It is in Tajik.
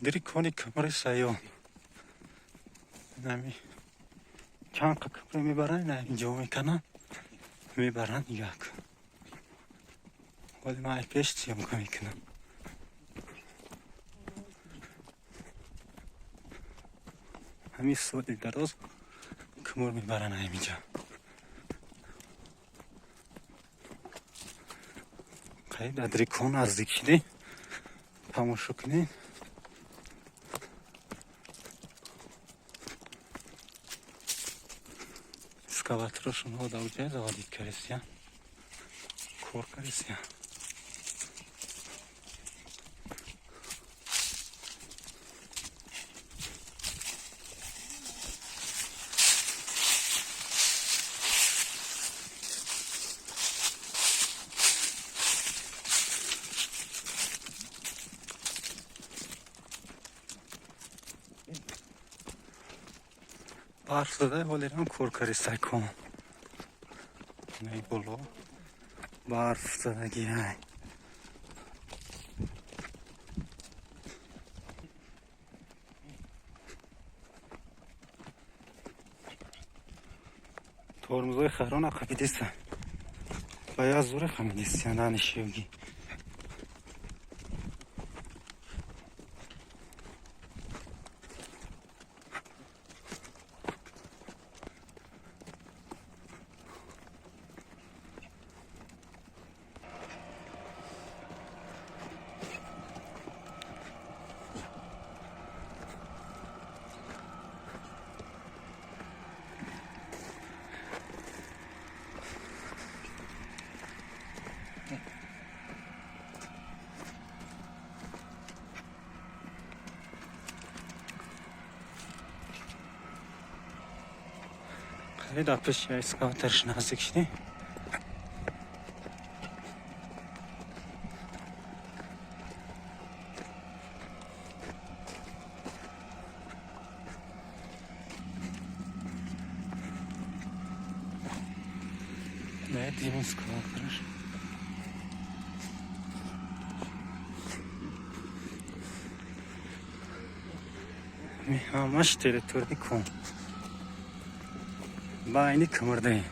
Дири кони кумри саён. Нами чанд қа кумри мебаранд, ина ҷо мекунанд, мебаранд, нигоҳ кун. Вале ман ай пеш съёмка мекунам. Ҳамин соли дароз кумур мебаранд ҳаминҷа. Қариб дар дрикон наздик шидем. Тамошо кунед. Экскаваторошонҳо дар уҷай заводить карисиян, кор карисиян. Барф зада, ҳолерам кор каристай кон. Боло барф задагиай. Тормозои харона қапидиста. Ба я зуре хамидиста нанишивги. Хеле дар пеши экскаваторш наздик шидем. Дидем экскаваторш. Ҳамаш территорияи кон. Байни кумурдаем.